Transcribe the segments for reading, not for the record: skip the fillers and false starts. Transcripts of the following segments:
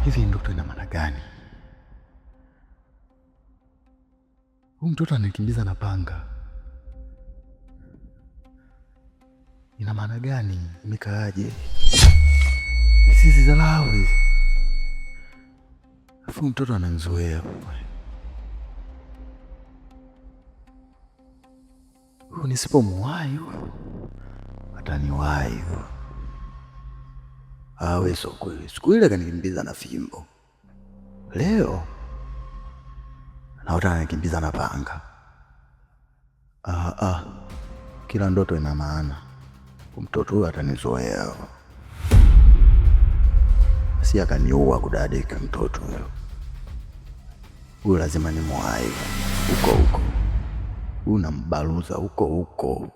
Hivi ndoto ina maana gani? Huyu mtoto ananikimbiza na panga, ina maana gani? Imekaaje? Sisi dharau hizi, afu mtoto ananizoea huyu. Nisipomwahi huyu ataniwahi huyu. Awe sio kweli. Siku ile kanikimbiza na fimbo, leo naota ananikimbiza na panga. Ah, ah. Kila ndoto ina maana. Mtoto huyu atanizoea, si akaniua kudadeka. Mtoto huyo huyu lazima nimwahi huko huko, huyu nambaruza huko huko.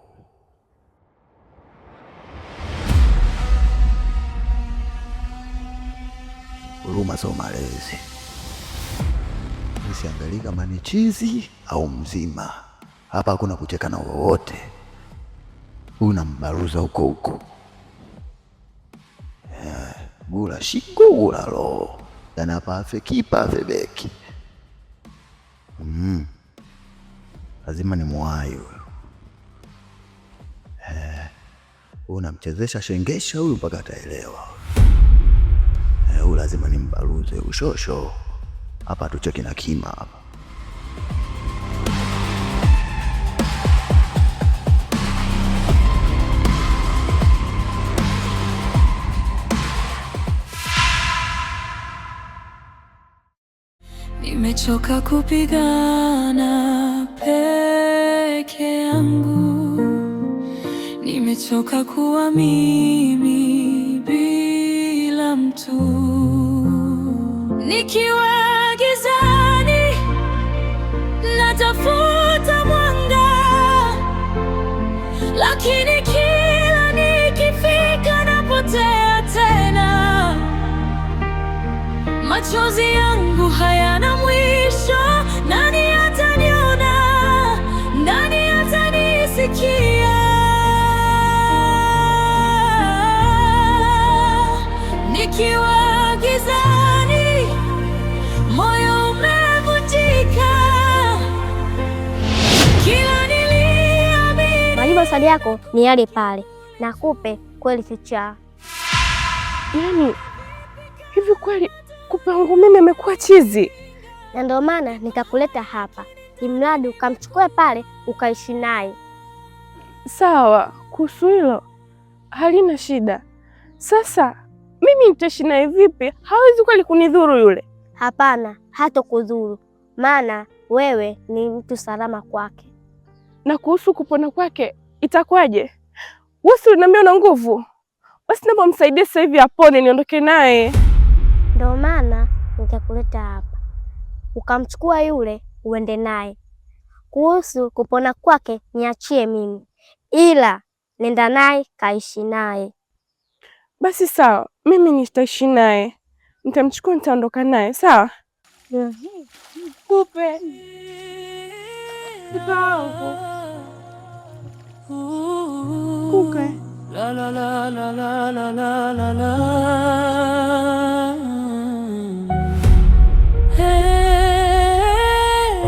Huruma sio malezi. Nisiangalie kama ni chizi au mzima. Hapa hakuna kucheka na wowote. Huyu nambaruza huko huko. Yeah, gula shingo gula roho. Yani hapa afe kipa afe beki. Lazima ni muwai huyu. Huyu namchezesha shengesha huyu mpaka ataelewa. Huyu lazima nimbaruze ushosho. Hapa tucheki na kima hapa. Nimechoka kupigana peke yangu, nimechoka kuwa mimi bila mtu. Nikiwa gizani natafuta mwanga, lakini kila nikifika napotea tena. Machozi yangu hayana mwisho, nani ataniona? Nani atanisikia? Nikiwa gizani, moyo umevunjika, kila niliamini. Majibu swali yako ni yale pale, nakupe kweli kichaa. Yaani hivi kweli kupe wangu mimi amekuwa chizi? Na ndio maana nikakuleta hapa, imradi ukamchukue pale ukaishi naye. Sawa, kuhusu hilo halina shida. Sasa mimi nitaishi naye vipi? Hawezi kweli kunidhuru yule? Hapana, hatokudhuru, maana wewe ni mtu salama kwake. Na kuhusu kupona kwake itakuwaje? Wewe si uliniambia una nguvu? Basi naomba msaidie sasa hivi apone, niondoke naye. Ndio maana nikakuleta hapa, ukamchukua yule uende naye. Kuhusu kupona kwake niachie mimi, ila nenda naye kaishi naye. Basi sawa, mimi nitaishi naye, nitamchukua, nitaondoka naye, sawa? Kupe kupe wangu, kupe. La la la la la la la la la.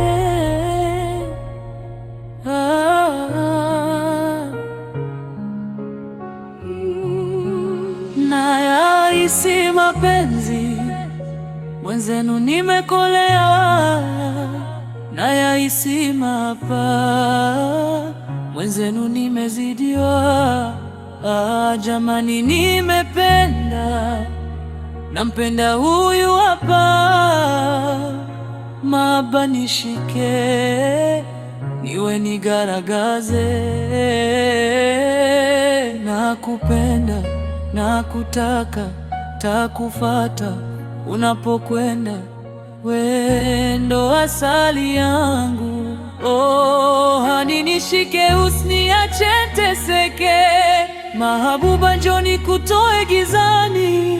Hey, ah. Nayahisi mapenzi mwenzenu, nimekolea. Nayahisi mapa mwenzenu, nimezidiwa. Ah, jamani, nimependa, nampenda huyu hapa. Maba nishike, niwe nigaragaze. Nakupenda, nakutaka, takufata unapokwenda, we ndo asali yangu. Oh, hani nishike, usiniache niteseke. Mahabuba, njoo nikutoe gizani,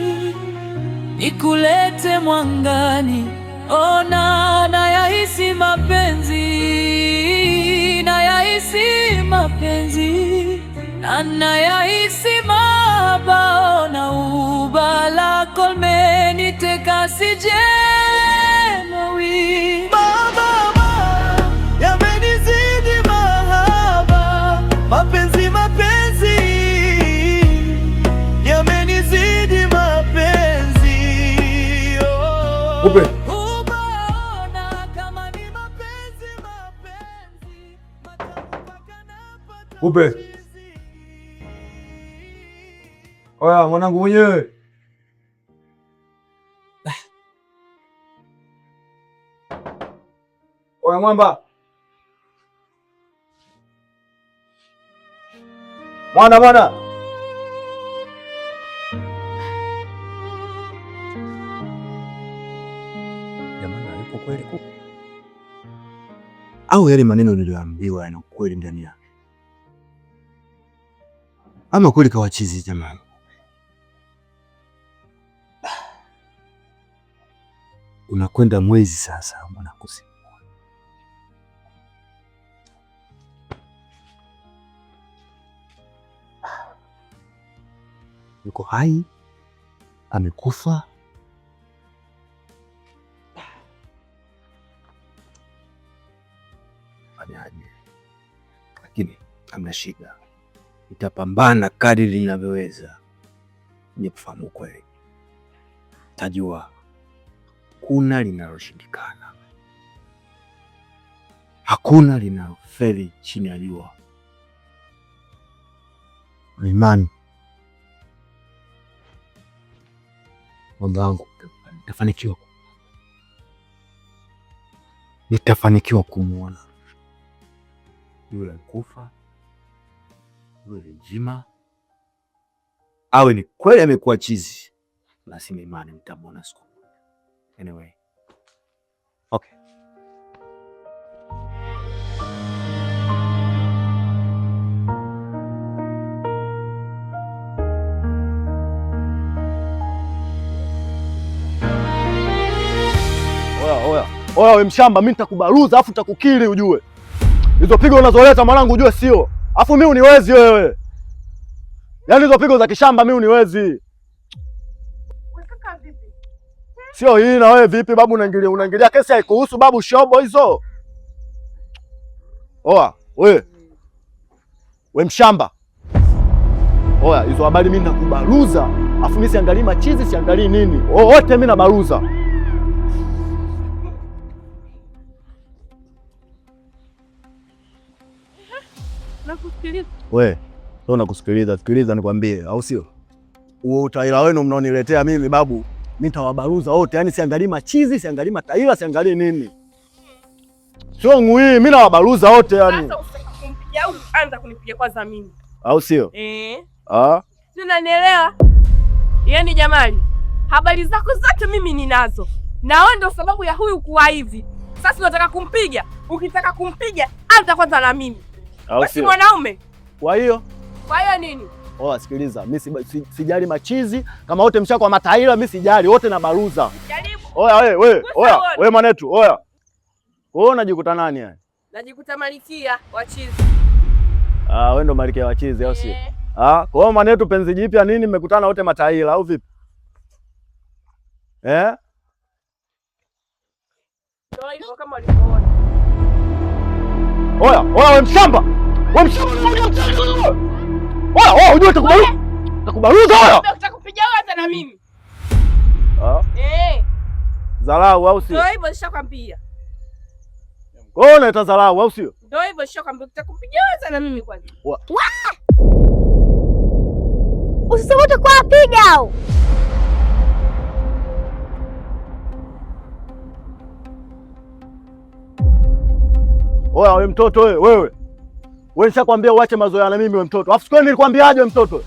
nikulete mwangani. Ona, nayahisi mapenzi, nayahisi mapenzi, na nayahisi mahaba. Ona uba lako limeniteka. Jema si jema wi Mama, yamenizidi mahaba, mapenzi mapenzi yamenizidi mapenzi oh. Upe. Ubaona kama ni mapenzi mapenzi matamu mpaka napata Upe. Oya mwanangu mwenyewe. Oya mwamba. Mwana mwana. Jamani, hayupo kweli au yale maneno niliyoambiwa yana ukweli ndani yake, ama kweli kawachizi? Jamani, unakwenda mwezi sasa mwanangu, si yuko hai, amekufa? Fanyaje? Lakini hamna shida, nitapambana kadiri ninavyoweza nije kufahamu ukweli. Tajua kuna linaloshindikana, hakuna linalofeli chini ya jua. Imani wangu, nitafanikiwa, nitafanikiwa kumwona yule alikufa, yule mzima, awe ni kweli amekuwa chizi, basi na imani nitamwona siku moja. Anyway, okay. Oya, oya. Oya we mshamba, mimi nitakubaruza afu nitakukili ujue. Hizo pigo unazoleta mwanangu ujue sio. Afu mimi uniwezi wewe. Yaani hizo pigo za kishamba mimi uniwezi. Sio hii na wewe vipi babu, unaingilia unaingilia kesi haikuhusu babu, shobo hizo. Oa, we. We mshamba. Oya, hizo habari mimi nakubaruza. Afu mimi siangalii machizi, siangalii nini. Wote mimi nabaruza. Nakusikiliza. We, sio nakusikiliza, sikiliza nikwambie, au sio? Huo utaila wenu mnaoniletea mimi babu, mimi nitawabaruza wote, yaani siangalii machizi, siangalii mataila, siangalii nini. Sio ngui, mimi nawabaruza wote yani. Sasa usitaki kumpiga au anza kunipiga kwanza mimi. Au sio? Eh. Ah, Si unanielewa? Yaani jamani, habari zako zote mimi ninazo. Na wewe ndio sababu ya huyu kuwa hivi. Sasa unataka kumpiga? Ukitaka kumpiga, anza kwanza na mimi. au Wewe si sio? mwanaume. Kwa hiyo, Kwa hiyo nini? oa sikiliza, mimi sijali machizi, kama wote mshakuwa mataila mimi sijali, wote nabaruza. Jaribu. Oya we, we, Gusa oya, uone. we mwanetu, oya. Wewe unajikuta nani yani? Najikuta malikia wa chizi. Ah, wewe ndo malikia wa chizi au sio? Eh. Ah, kwa hiyo mwanetu penzi jipya nini mmekutana wote mataila au vipi? Eh? Ndio hivyo kama ulivyoona. Oya, oya we mshamba. We mshamba, we mshamba. Oya, oya unajua nitakubaruza. Nitakubaruza oya. Unataka kupiga wewe hata na mimi. Ah, Eh. dharau au sio? Ndio hivyo nishakwambia. Kwa hiyo unaita dharau au sio? Ndio hivyo nishakwambia utakupiga wewe hata na mimi kwanza. Usisubutu kuwapiga au. Oya we mtoto wewe, wewe. Wewe nishakwambia uache mazoea na mimi we mtoto. Afu siku nilikwambiaje we mtoto?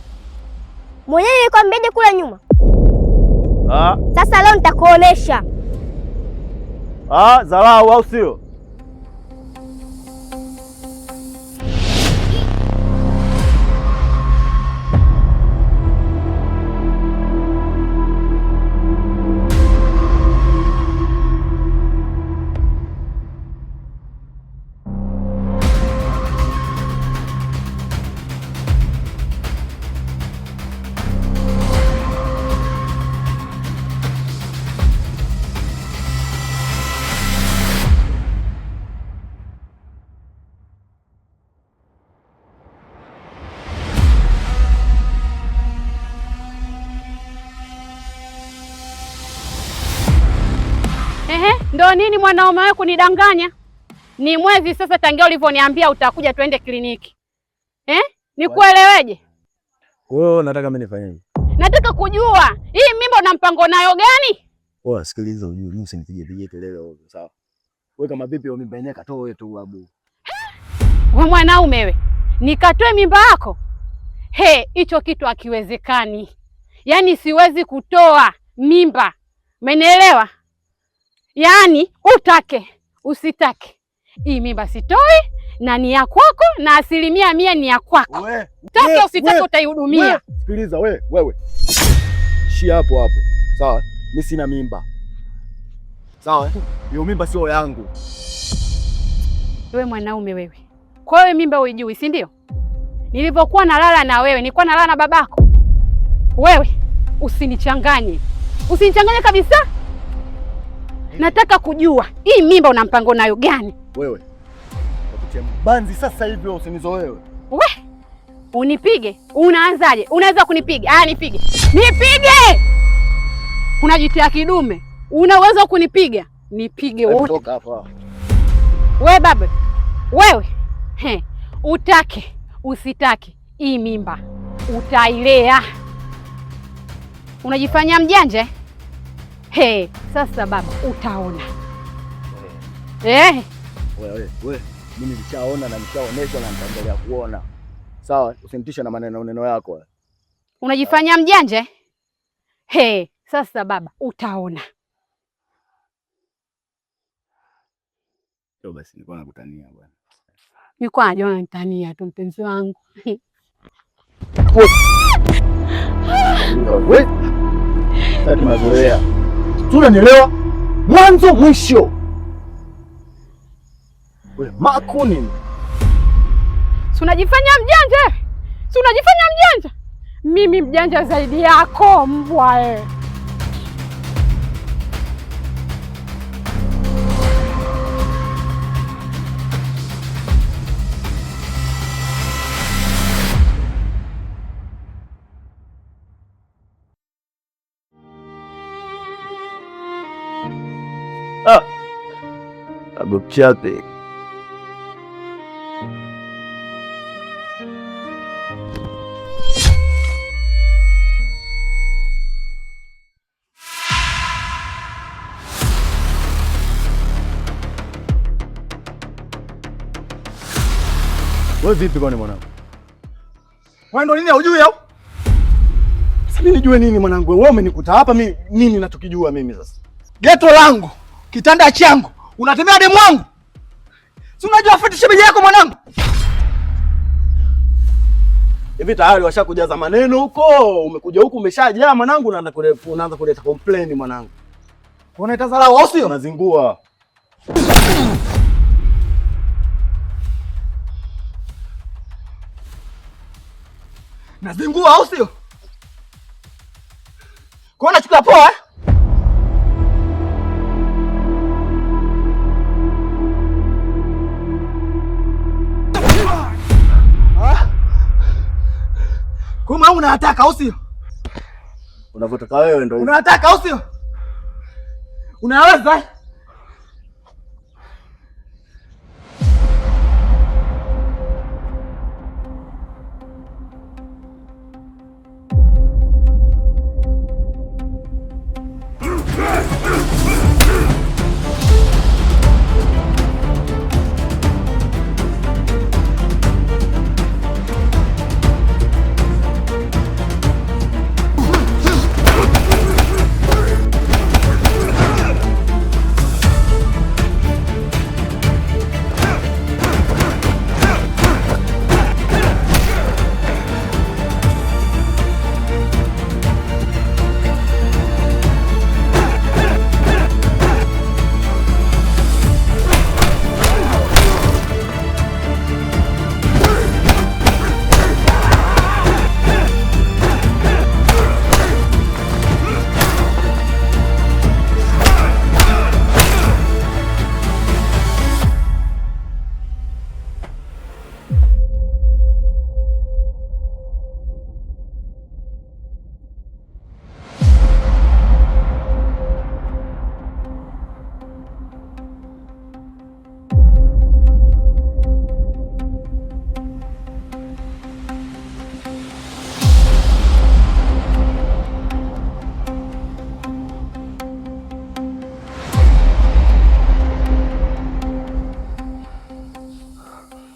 Mwenyewe nilikwambiaje kule nyuma? Ah, Sasa leo nitakuonesha. ah, dharau au sio? Ndo nini mwanaume wewe kunidanganya? Ni mwezi sasa tangia ulivyoniambia utakuja tuende kliniki. Eh? Nikueleweje? Wewe unataka mimi nifanyeje? Nataka kujua hii mimba una mpango nayo gani? Wewe sikiliza, ujue mimi usinipige pige kelele ovyo, sawa? Wewe kama vipi hiyo mimba yenyewe katoe tu babu. Wewe mwanaume wewe, nikatoe mimba yako? He, hicho kitu hakiwezekani. Yaani siwezi kutoa mimba. Umenielewa? Yaani utake usitake, hii mimba sitoi na ni ya kwako na 100% ni ya kwako. Utake usitake utaihudumia. Sikiliza wewe, wewe. Shia hapo hapo. Sawa? Mimi sina mimba. Sawa? Hiyo mimba sio yangu. Wewe mwanaume wewe. Kwa hiyo mimba huijui, si ndio? Nilivyokuwa nalala na wewe, nilikuwa nalala na babako. Wewe usinichanganye. Usinichanganye kabisa. Nataka kujua hii mimba una mpango nayo gani? Wewe. Nakutia mbanzi sasa hivi wewe usinizoe wewe. We! Unipige? Unaanzaje? Unaweza kunipiga? Ah, nipige. Nipige! Unajitia kidume. Una uwezo kunipiga? Nipige wewe. Toka hapa. Wewe baba. Wewe. He, utake usitake hii mimba utailea. Unajifanya mjanja? He, sasa baba utaona. Eh. Wewe wewe, mimi nilishaona na nishaoneshwa na nitaendelea kuona. Sawa, usinitishe na maneno neno yako. Unajifanya mjanja? He, sasa baba utaona. Sio basi nilikuwa nakutania bwana. Nilikuwa najua unanitania tu mpenzi wangu. Wewe. Sasa tumezoea. Tunanielewa? Mwanzo mwisho. Wewe mako nini? Si unajifanya mjanja? Si unajifanya mjanja? Mimi mjanja zaidi yako mbwa wewe. Abu Chape. Wewe vipi kwani mwanangu? Wewe ndo nini hujui au? Sasa mimi nijue nini mwanangu? Wewe umenikuta hapa mimi nini ninachokijua mimi sasa? Geto langu, kitanda changu, unatembea demu wangu. Si unajua feti shemeji yako mwanangu? Hivi tayari washakujaza maneno huko, umekuja huku umeshajaa mwanangu, unaanza kuleta complain mwanangu. Unaita dharau au sio? Unazingua. Nazingua au sio? Kwa unachukua poa eh? Kwa maana unataka au sio? Unavyotaka wewe ndio. Unataka au sio? Unaweza?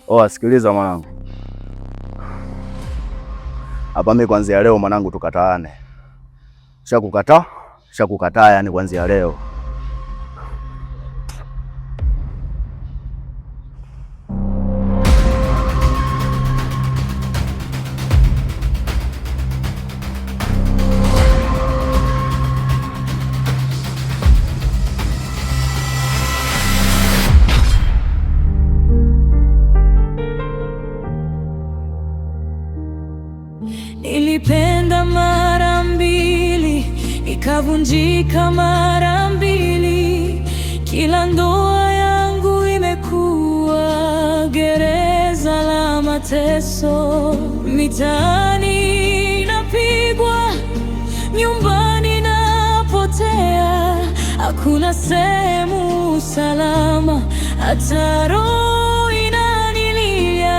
Oa, sikiliza mwanangu. Hapa mimi kuanzia leo mwanangu tukataane. Shakukataa, shakukataa yani kuanzia leo. Nilipenda mara mbili, nikavunjika mara mbili. Kila ndoa yangu imekuwa gereza la mateso. Mitaani napigwa, nyumbani napotea, hakuna sehemu salama, hata roho inanilia.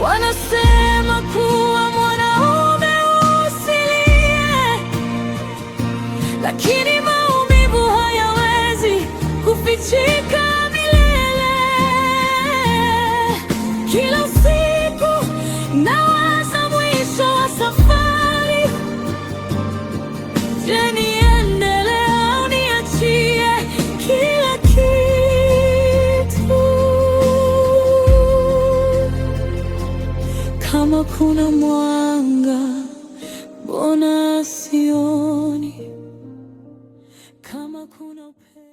Wanasema kuwa mwanaume usilie, lakini maumivu hayawezi kufichika milele. Kila usiku nawaza mwisho wa safari. Je, niendelee au niachie kila kitu? Kama kuna mwanga, mbona sioni? Kama kuna upendo